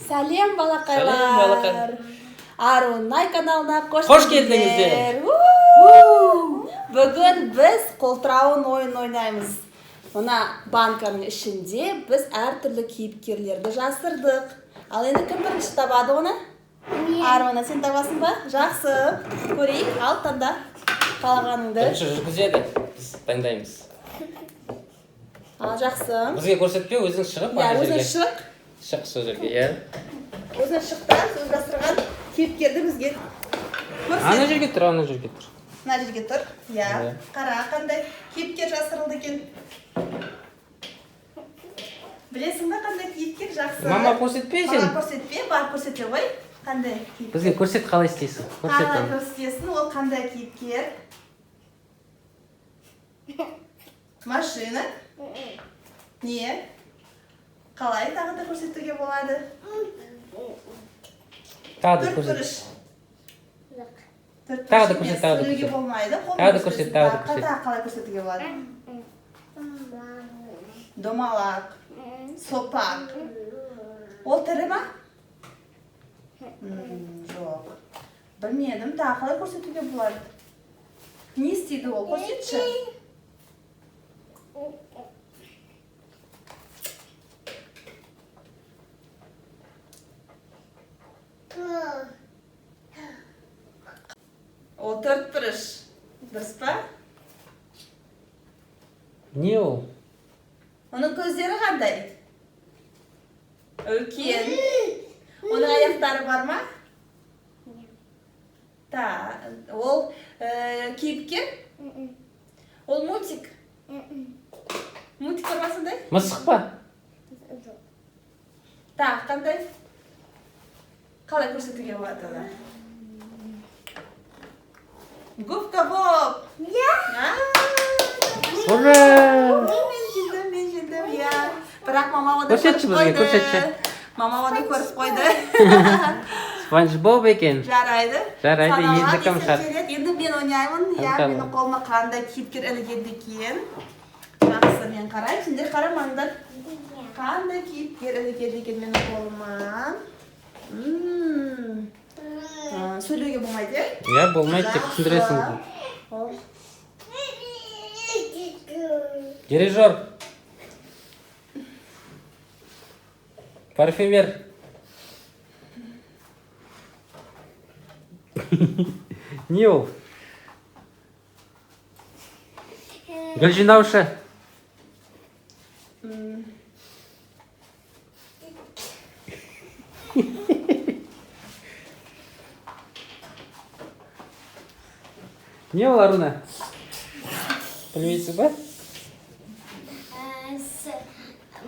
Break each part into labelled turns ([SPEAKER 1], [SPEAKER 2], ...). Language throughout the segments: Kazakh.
[SPEAKER 1] Сәлем, балақайлар!
[SPEAKER 2] Сәлем, балақай.
[SPEAKER 1] Арунай каналына қош,
[SPEAKER 2] Қош келдіңіздер.
[SPEAKER 1] У-у-у! Бүгін біз қолтырауын ойын ойнаймыз. Мына банканың ішінде біз әртүрлі кейіпкерлерді жасырдық. Ал енді кім бірінші табады оны? Аруна, сен табасың ба? Жақсы. Көрейік, ал таңда қалағаныңды.
[SPEAKER 2] Бірінші жүргізеді, біз таңдаймыз.
[SPEAKER 1] Ал жақсы.
[SPEAKER 2] Бізге көрсетпе, өзің шығып
[SPEAKER 1] Иә,
[SPEAKER 2] ана
[SPEAKER 1] өзің
[SPEAKER 2] жерге.
[SPEAKER 1] шық.
[SPEAKER 2] Шық сол жерге, иә.
[SPEAKER 1] Өзің шық та, өзің жасырған кейіпкерді бізге көрсет.
[SPEAKER 2] Ана жерге тұр, ана жерге тұр.
[SPEAKER 1] Мына жерге тұр. Иә.
[SPEAKER 2] Иә.
[SPEAKER 1] Қара, қандай кейіпкер жасырылды екен. Білесің ба, қандай кейіпкер? Жақсы.
[SPEAKER 2] Мама, көрсетпе сен.
[SPEAKER 1] Мама, көрсетпе, бар, көрсете ғой. Қандай кейіпкер?
[SPEAKER 2] Бізге көрсет, қалай істейсің. Көрсет
[SPEAKER 1] Қалай
[SPEAKER 2] оны.
[SPEAKER 1] көрсетесің, ол қандай кейіпкер? Машина? Не? Қалай тағы да көрсетуге болады?
[SPEAKER 2] Тағы да
[SPEAKER 1] Төрт
[SPEAKER 2] көрсет.
[SPEAKER 1] бұрыш. Төрт
[SPEAKER 2] Тағы да
[SPEAKER 1] бұрыш
[SPEAKER 2] көрсет,
[SPEAKER 1] емес,
[SPEAKER 2] тағы да
[SPEAKER 1] сөйлеуге
[SPEAKER 2] көрсет.
[SPEAKER 1] болмайды. Қолмен
[SPEAKER 2] Тағы да көрсет,
[SPEAKER 1] көрсетесің.
[SPEAKER 2] тағы да көрсет.
[SPEAKER 1] Тағы қалай көрсетуге болады? Домалақ, сопақ. Ол тірі ма? Жоқ. Білмедім, тағы қалай көрсетуге болады? Не істейді ол? Көрсетші. Ол төрт бұрыш. Дұрыс па?
[SPEAKER 2] Не ол?
[SPEAKER 1] Оның көздері қандай? Үлкен. Оның аяқтары бар ма? Та, ол кейіпкер? Ол мультик. Мультик бар ма сондай?
[SPEAKER 2] Мысық па?
[SPEAKER 1] Тағы қандай? Қалай көрсетуге болады оны? Губка Боб. А,
[SPEAKER 2] Ура!
[SPEAKER 1] Мен жеңдім, мен жеңдім, иә. Бірақ мама оны
[SPEAKER 2] Көрсетші
[SPEAKER 1] көріп
[SPEAKER 2] бізге,
[SPEAKER 1] қойды.
[SPEAKER 2] көрсетші.
[SPEAKER 1] Мама оны көріп қойды.
[SPEAKER 2] Спанч Боб екен.
[SPEAKER 1] Жарайды.
[SPEAKER 2] Жарайды,
[SPEAKER 1] Саналған
[SPEAKER 2] енді кім шығады?
[SPEAKER 1] есептеледі. Енді мен ойнаймын. Иә,
[SPEAKER 2] Кім
[SPEAKER 1] менің қолыма қандай кейіпкер ілігеді екен. Жақсы, мен қараймын, сендер қарамаңдар. Қандай кейіпкер ілігеді екен менің қолыма? Сөйлеуге болмайды, иә?
[SPEAKER 2] Иә, болмайды деп түсіндіресің.
[SPEAKER 1] Ол
[SPEAKER 2] Дирижер. Парфюмер. Не ол? Гүл жинаушы. Не ол, Аруна? Білмейсің ба?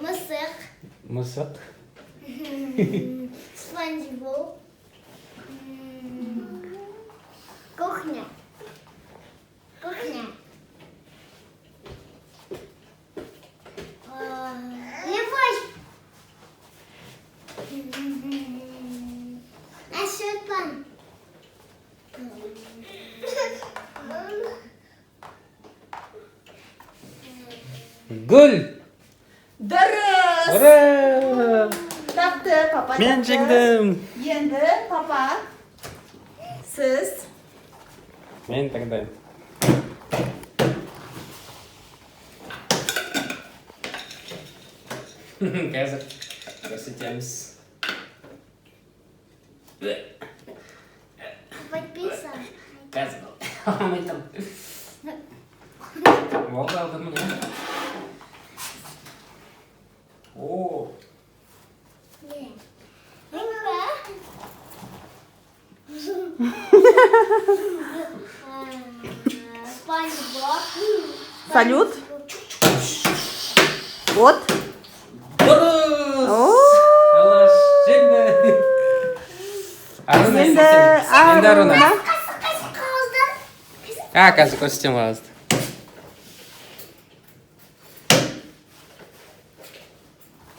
[SPEAKER 3] Мысық.
[SPEAKER 2] Мысық.
[SPEAKER 3] Спанч Боб. Кухня. Кухня. Любовь. Ашотпан.
[SPEAKER 2] Гүл.
[SPEAKER 1] Дұрыс.
[SPEAKER 2] Ура!
[SPEAKER 1] Тапты, папа
[SPEAKER 2] Мен
[SPEAKER 1] тапты.
[SPEAKER 2] жеңдім.
[SPEAKER 1] Енді папа, сіз
[SPEAKER 2] Мен таңдаймын. Қазір көрсетеміз.
[SPEAKER 3] Подписан.
[SPEAKER 2] Қазір алмай тұрмын. Болды, алдым, міне. О,
[SPEAKER 3] Ура! Спанч Боб.
[SPEAKER 1] Салют. Вот.
[SPEAKER 2] Дұрыс!
[SPEAKER 1] О!
[SPEAKER 2] Алаш жеңді. Аруна,
[SPEAKER 1] Енді
[SPEAKER 2] енді сен. Енді Аруна.
[SPEAKER 1] Аруна.
[SPEAKER 3] Қасы қасы қалды.
[SPEAKER 2] А, қазір көрсетемін қағазды.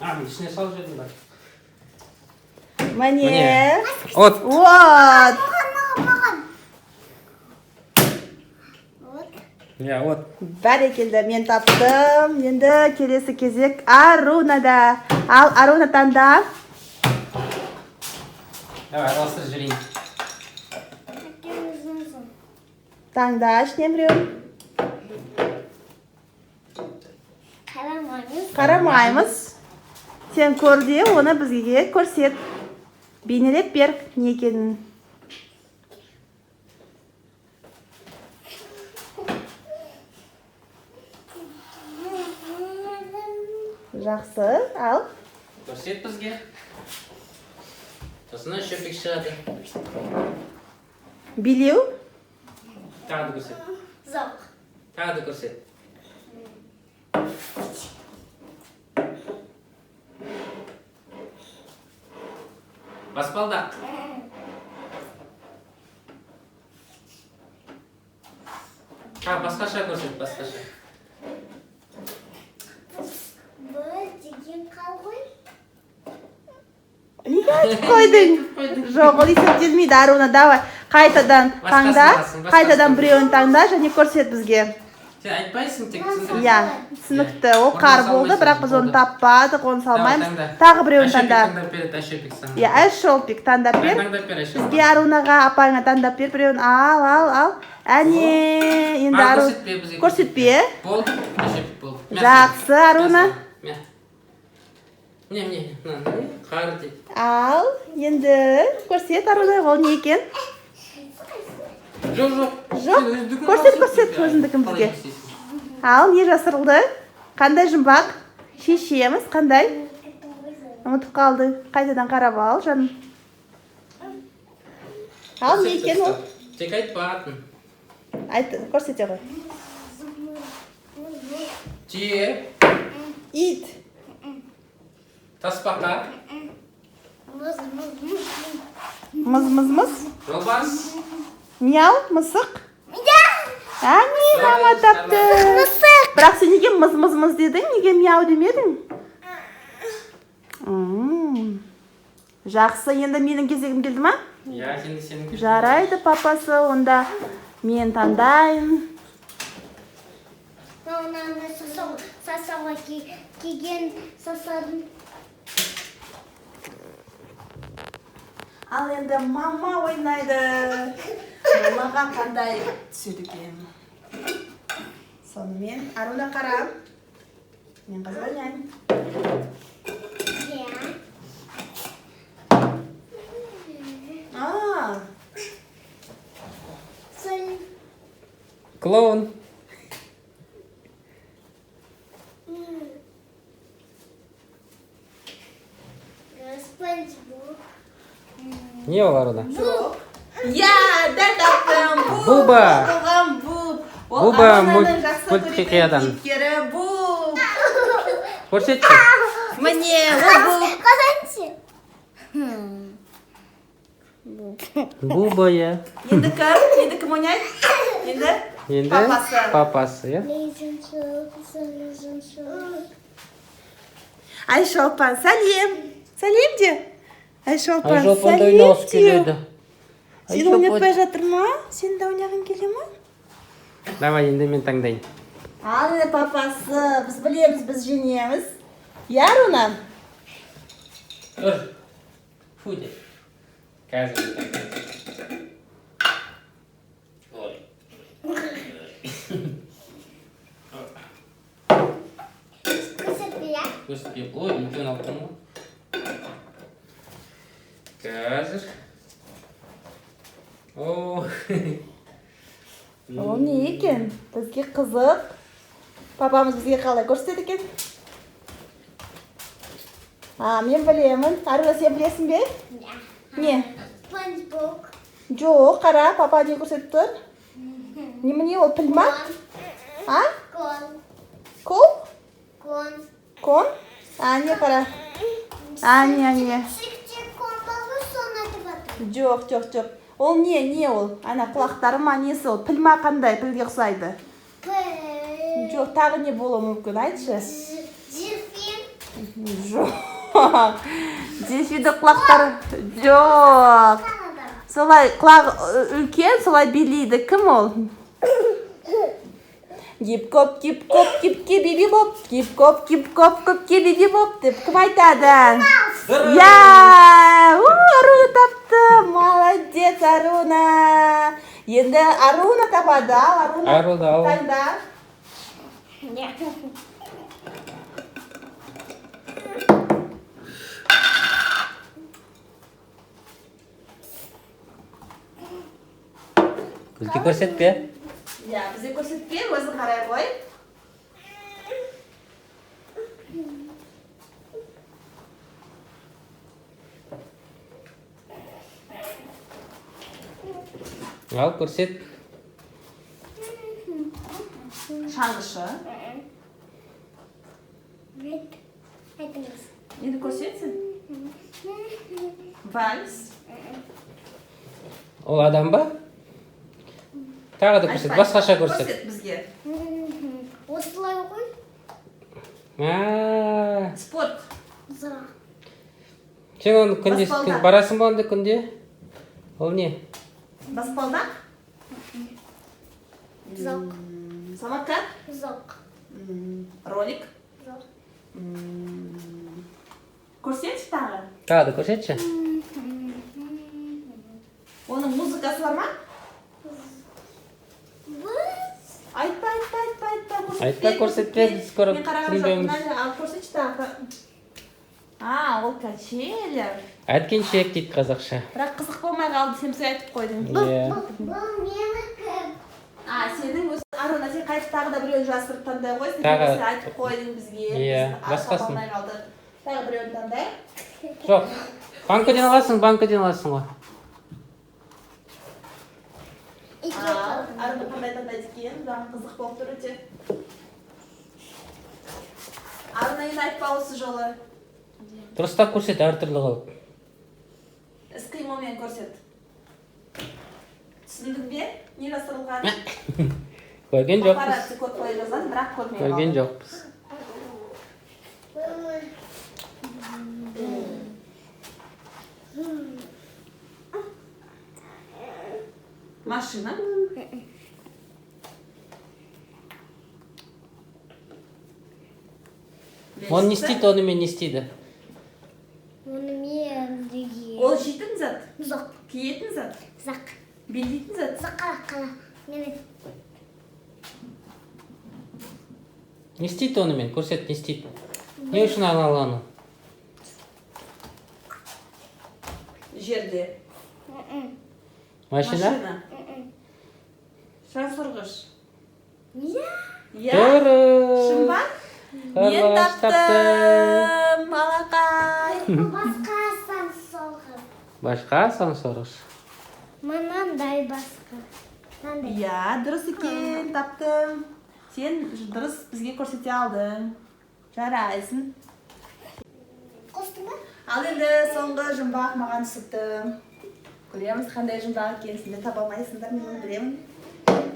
[SPEAKER 2] А, мен ішіне салып жібердім ба?
[SPEAKER 1] Міне.
[SPEAKER 2] Міне. От.
[SPEAKER 1] Вот.
[SPEAKER 3] Маған, маған. Вот.
[SPEAKER 2] Иә, от.
[SPEAKER 1] Бәрекелді, мен таптым. Енді келесі кезек Арунада. Ал, Аруна, таңда.
[SPEAKER 2] Давай, араластырып жіберейін.
[SPEAKER 1] Таңда ішінен біреуін.
[SPEAKER 3] Қарамаймыз.
[SPEAKER 1] Қарамаймыз. Сен көр де, оны бізге көрсет. Бейнелеп бер не екенін. Жақсы, ал.
[SPEAKER 2] Көрсет бізге. Сосын шөпік шығады.
[SPEAKER 1] Билеу.
[SPEAKER 2] Тағы да көрсет.
[SPEAKER 3] Жоқ.
[SPEAKER 2] Тағы да көрсет. Баспалдақ. Тағы басқаша көрсет, басқаша.
[SPEAKER 3] Бұл деген қал ғой.
[SPEAKER 1] Неге айтып қойдың? Жоқ, ол есептелмейді, Аруна, давай. Қайтадан
[SPEAKER 2] Басқасын
[SPEAKER 1] таңда,
[SPEAKER 2] аласың, басқасын.
[SPEAKER 1] Қайтадан біреуін таңда және көрсет бізге.
[SPEAKER 2] Сен айтпайсың, тек түсіндіресің.
[SPEAKER 1] Иә, түсінікті. Ол қар
[SPEAKER 2] Орнына
[SPEAKER 1] болды,
[SPEAKER 2] салмайсың,
[SPEAKER 1] бірақ біз оны
[SPEAKER 2] болды.
[SPEAKER 1] таппадық, оны салмаймыз.
[SPEAKER 2] Таңда.
[SPEAKER 1] Тағы біреуін
[SPEAKER 2] Әшепік
[SPEAKER 1] таңда.
[SPEAKER 2] Таңдап береді, Әшепік саған.
[SPEAKER 1] Иә, Әшолпик таңдап бер.
[SPEAKER 2] Таңдап бер, Әшепік.
[SPEAKER 1] Бізге, Арунаға, апаңа таңдап бер біреуін. Ал, ал, ал. Әне, енді
[SPEAKER 2] Маған
[SPEAKER 1] Ару.
[SPEAKER 2] көрсетпе, бізге.
[SPEAKER 1] Көрсетпе.
[SPEAKER 2] Болды, Әшепік болды. Мә,
[SPEAKER 1] Жақсы, Аруна.
[SPEAKER 2] Мә. Міне, міне, мына, міне, қар дейді.
[SPEAKER 1] Ал, енді көрсет, Аруна, ол не екен?
[SPEAKER 2] Жоқ, жоқ.
[SPEAKER 1] Жоқ?
[SPEAKER 2] Сен өзіңдікін
[SPEAKER 1] Көрсет,
[SPEAKER 2] алсың.
[SPEAKER 1] көрсет өзіңдікін
[SPEAKER 2] Қалай
[SPEAKER 1] бізге.
[SPEAKER 2] істейсің?
[SPEAKER 1] Ал, не жасырылды? Қандай жұмбақ? Шешеміз, қандай? Ұмытып қалды. Қайтадан қарап ал, жаным. Ал, не
[SPEAKER 2] Көрсет,
[SPEAKER 1] екен ол?
[SPEAKER 2] Тек айтпа атын.
[SPEAKER 1] Айт, көрсете ғой.
[SPEAKER 2] Түйе,
[SPEAKER 1] Ит.
[SPEAKER 2] тасбақа,
[SPEAKER 3] Мұз, мұз, мұз.
[SPEAKER 1] Мыз, мыз, мыз.
[SPEAKER 2] Жолбарыс.
[SPEAKER 1] Мяу, мысық. Әне, мама тапты.
[SPEAKER 3] Мысық.
[SPEAKER 1] Бірақ сен неге мыз, мыз, мыз дедің? Неге мяу демедің? Жақсы, енді менің кезегім келді ма?
[SPEAKER 2] Иә, енді сенің.
[SPEAKER 1] Жарайды, папасы, онда мен таңдайын.
[SPEAKER 3] Мынаны сасауға киген сасадым.
[SPEAKER 1] Ал енді мама ойнайды. Мамаға қандай түседі екен? Сонымен, Аруна, қара. Мен қазір ойнаймын.
[SPEAKER 3] Иә.
[SPEAKER 1] А,
[SPEAKER 3] Сол.
[SPEAKER 2] Клоун.
[SPEAKER 3] Спанч Боб.
[SPEAKER 2] Не ол, Аруна?
[SPEAKER 1] Жоқ. Иә, дәл таптым. Буб.
[SPEAKER 2] Буба.
[SPEAKER 1] Оқылған Буб. Ол
[SPEAKER 2] Буба
[SPEAKER 1] Арунаның жақсы көретін
[SPEAKER 2] мультхикаядан.
[SPEAKER 1] кейіпкері Буб.
[SPEAKER 2] Көрсетші.
[SPEAKER 1] Міне, ол Буб.
[SPEAKER 3] Қараңшы.
[SPEAKER 2] Буба, иә.
[SPEAKER 1] Енді кім? Енді кім ойнайды? Енді?
[SPEAKER 2] Енді
[SPEAKER 1] Папасы.
[SPEAKER 2] Папасы, иә.
[SPEAKER 1] Айшолпан, сәлем. Сәлем де. Айшолпан,
[SPEAKER 2] Айшолпан да
[SPEAKER 1] сәлем
[SPEAKER 2] ойнағысы
[SPEAKER 1] де.
[SPEAKER 2] келеді.
[SPEAKER 1] Сені ойнатпай жатыр ма? Сен де ойнағың келе ма?
[SPEAKER 2] Давай, енді мен таңдайын.
[SPEAKER 1] Ал енді, папасы, біз білеміз, біз жеңеміз. Иә, Аруна?
[SPEAKER 2] Ұр. Фу де. Қазір мен таңдаймын. Ой.
[SPEAKER 3] Көрсетпе, иә?
[SPEAKER 2] Көрсетпей. Ой, үлкен алып тұрмын ғой. Қазір. О.
[SPEAKER 1] Ол не екен? Бізге қызық. Папамыз бізге қалай көрсетеді екен? А, мен білемін. Аруна, сен білесің бе?
[SPEAKER 3] Иә.
[SPEAKER 1] Не?
[SPEAKER 3] Спанч Боб.
[SPEAKER 1] Жоқ, қара, папа не көрсетіп тұр? Немене ол, піл ма? А?
[SPEAKER 3] Кон.
[SPEAKER 1] Кол?
[SPEAKER 3] Кон.
[SPEAKER 1] Кон? А, не, қара. А, не, не.
[SPEAKER 3] Шекте кон бар ғой, соны айтып жатыр.
[SPEAKER 1] Жоқ, жоқ, жоқ. Ол не, не ол? Ана құлақтары ма, несі ол? Піл ма, қандай? Пілге ұқсайды.
[SPEAKER 3] Піл.
[SPEAKER 1] Жоқ, тағы не болуы мүмкін, айтшы.
[SPEAKER 3] Дельфин.
[SPEAKER 1] Жоқ. Дельфиндің құлақтары. Жоқ.
[SPEAKER 3] Канада.
[SPEAKER 1] Солай құлағы үлкен, солай билейді. Кім ол? Гип-коп, гип-коп, гипке биби боп, гип-коп, гип-коп, көпке биби боп деп кім айтады? Иә, у, Аруна тапты. Аруна. Енді Аруна табады. Ал, Аруна.
[SPEAKER 2] Аруна, ал.
[SPEAKER 1] Таңда.
[SPEAKER 3] Иә.
[SPEAKER 2] Бізге көрсетпе.
[SPEAKER 1] Иә, бізге көрсетпе, өзің қарай ғой.
[SPEAKER 2] Ал, көрсет.
[SPEAKER 1] Шаңғышы.
[SPEAKER 3] Айт. Айтыңыз.
[SPEAKER 1] Енді көрсетсін. Вальс.
[SPEAKER 2] Ол адам ба? Тағы да көрсет,
[SPEAKER 1] Айтпа.
[SPEAKER 2] Басқаша көрсет.
[SPEAKER 1] Көрсет бізге.
[SPEAKER 3] Осылай ғой.
[SPEAKER 2] А,
[SPEAKER 1] Спорт.
[SPEAKER 3] Зырақ.
[SPEAKER 2] Сен оны күнде
[SPEAKER 1] Баспалдақ.
[SPEAKER 2] Барасың ба онда күнде? Ол не?
[SPEAKER 1] Баспалдақ.
[SPEAKER 3] Жоқ.
[SPEAKER 1] Самокат.
[SPEAKER 3] Жоқ.
[SPEAKER 1] Ролик.
[SPEAKER 3] Жоқ.
[SPEAKER 1] Көрсетші тағы.
[SPEAKER 2] Тағы да көрсетші.
[SPEAKER 1] Оның музыкасы бар ма?
[SPEAKER 3] Біз.
[SPEAKER 1] Айтпа, айтпа, айтпа, айтпа. Көрсетпе,
[SPEAKER 2] Айтпа, көрсетпе, біз көріп
[SPEAKER 1] Мен қараған жоқпын.
[SPEAKER 2] түсінбейміз.
[SPEAKER 1] Мына, ал көрсетші тағы. А, ол качели.
[SPEAKER 2] Әткеншек дейді қазақша.
[SPEAKER 1] Бірақ қызық болмай қалды, сен бізге айтып қойдың.
[SPEAKER 3] Бұл,
[SPEAKER 2] Иә.
[SPEAKER 3] бұл, бұл менікі.
[SPEAKER 1] А, сенің өз, Аруна, сен қайтып тағы да біреуін жасырып таңдай ғой. Сен
[SPEAKER 2] Тағы-
[SPEAKER 1] сен айтып қойдың бізге.
[SPEAKER 2] Иә,
[SPEAKER 1] Біз
[SPEAKER 2] басқасын.
[SPEAKER 1] таба алмай қалдық. Тағы біреуін таңдай.
[SPEAKER 2] Жоқ. Банкіден аласың, банкіден аласың ғой.
[SPEAKER 3] Екеу
[SPEAKER 1] Ал,
[SPEAKER 3] қалды.
[SPEAKER 1] Аруна қандай таңдайды екен? Маған қызық болып тұр өте. Аруна, енді айтпа осы жолы.
[SPEAKER 2] Дұрыстап көрсет, әртүрлі қылып.
[SPEAKER 1] Іс қимылмен көрсет. Түсіндің бе? Не жасырылған?
[SPEAKER 2] Көрген жоқпыз.
[SPEAKER 1] Папарацци көріп қоя жаздадым, бірақ көрмей
[SPEAKER 2] Көрген
[SPEAKER 1] қалдым.
[SPEAKER 2] жоқпыз.
[SPEAKER 1] Машина.
[SPEAKER 2] Оны не істейді, онымен не істейді?
[SPEAKER 3] Оны мен деген.
[SPEAKER 1] Ол жейтін зат,
[SPEAKER 3] Жоқ.
[SPEAKER 1] киетін зат,
[SPEAKER 3] Зақ.
[SPEAKER 1] билейтін зат.
[SPEAKER 3] Зақ, қара, қара. Мен
[SPEAKER 2] Не істейді онымен? Көрсет, не істейді? Не үшін арналған ол?
[SPEAKER 1] Жерде.
[SPEAKER 2] Машина?
[SPEAKER 1] Шаңсорғыш.
[SPEAKER 3] Иә.
[SPEAKER 1] Иә. Шын
[SPEAKER 2] Дұрыс.
[SPEAKER 1] ба? Мен
[SPEAKER 2] Қарлығаш тапты.
[SPEAKER 1] таптым. Малақай.
[SPEAKER 3] Бұл басқа сансорғыш.
[SPEAKER 2] Басқа сансорғыш.
[SPEAKER 3] Мынандай басқа. Мынандай.
[SPEAKER 1] Иә, дұрыс екен, таптым. Сен дұрыс бізге көрсете алдың. Жарайсың.
[SPEAKER 3] Қостың ба?
[SPEAKER 1] Ал енді соңғы жұмбақ маған түсіпті. Көреміз, қандай жұмбақ екенін. Сендер таба алмайсыңдар, мен оны білемін.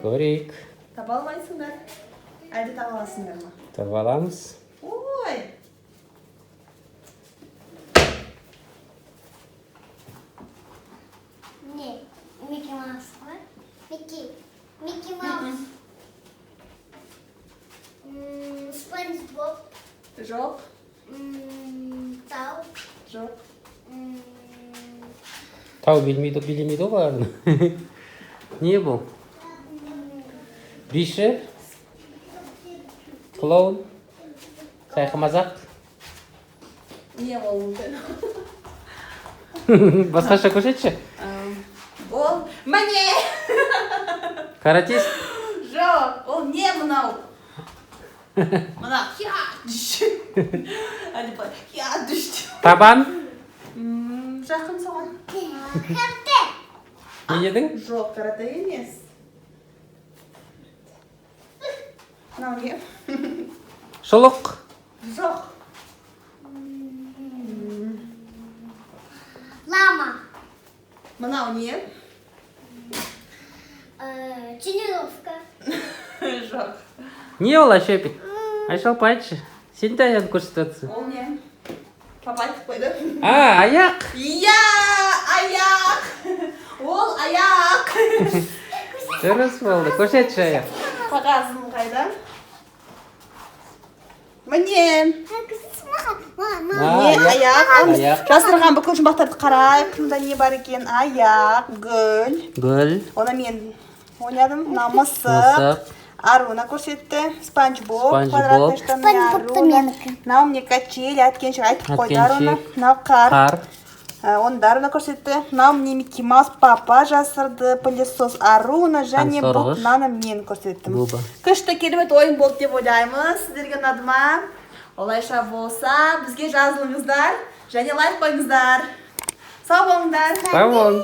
[SPEAKER 2] Көрейік.
[SPEAKER 1] Таба алмайсыңдар. Әлде таба аласыңдар ма?
[SPEAKER 2] Таба аламыз.
[SPEAKER 1] Ой!
[SPEAKER 3] Не? Микки Маус қой. Микки. Микки Маус. Спанч Боб.
[SPEAKER 1] Жоқ,
[SPEAKER 3] Тау.
[SPEAKER 1] жоқ.
[SPEAKER 2] Тау билмейді, билемейді ғой бәрін. Не бұл? Биші? Клоун? Сайқымазақ?
[SPEAKER 1] Не болуы мүмкін?
[SPEAKER 2] Басқаша көрсетші.
[SPEAKER 1] Ол міне!
[SPEAKER 2] Каратист?
[SPEAKER 1] Жоқ, ол не мынау? Мына я дүш. Әлде былай я дүш.
[SPEAKER 2] Табан?
[SPEAKER 1] Жақын соған.
[SPEAKER 3] Карате.
[SPEAKER 2] Не дедің?
[SPEAKER 1] Жоқ, карате емес. Мынау не?
[SPEAKER 2] Шұлық.
[SPEAKER 1] Жоқ.
[SPEAKER 3] Лама.
[SPEAKER 1] Мынау не?
[SPEAKER 3] Тренировка.
[SPEAKER 1] Жоқ.
[SPEAKER 2] Не ол, Айшелпik? Айшолпы, айтшы. Сен де аяғын көрсетіп жатырсың.
[SPEAKER 1] Ол не? Папа айтып қойды.
[SPEAKER 2] А, аяқ.
[SPEAKER 1] Иә, аяқ. Ол аяқ.
[SPEAKER 2] Дұрыс болды. Көрсетші аяқ.
[SPEAKER 1] Қағазым қайда? Міне.
[SPEAKER 3] Көрсетші маған. Мама.
[SPEAKER 2] А,
[SPEAKER 1] Не,
[SPEAKER 2] аяқ.
[SPEAKER 1] аяқ. Ал,
[SPEAKER 2] Аяқ.
[SPEAKER 1] жасырған бүкіл жұмбақтарды қарайық. Мұнда не бар екен? Аяқ, гүл.
[SPEAKER 2] Гүл.
[SPEAKER 1] Оны мен ойнадым. Мынау мысық.
[SPEAKER 2] Мысық.
[SPEAKER 1] Аруна көрсетті. Спанч Боб.
[SPEAKER 2] Спанч
[SPEAKER 1] Квадратный
[SPEAKER 2] Боб.
[SPEAKER 1] штаны.
[SPEAKER 3] Спанч Бобты
[SPEAKER 1] Аруна.
[SPEAKER 3] менікі.
[SPEAKER 1] Мынау мне качели, әткеншек айтып қойды Аруна.
[SPEAKER 2] Әткеншек.
[SPEAKER 1] Мынау қар.
[SPEAKER 2] Қар.
[SPEAKER 1] Оны да Аруна көрсетті. Мынау мне Микки Маус папа жасырды. Пылесос Аруна және бұл
[SPEAKER 2] Қансорғыш.
[SPEAKER 1] мынаны мен көрсеттім.
[SPEAKER 2] Буба.
[SPEAKER 1] Күшті, керемет ойын болды деп ойлаймыз. Сіздерге ұнады ма? Олайша болса, бізге жазылыңыздар және лайк қойыңыздар. Сау болыңдар.
[SPEAKER 2] Сау бол.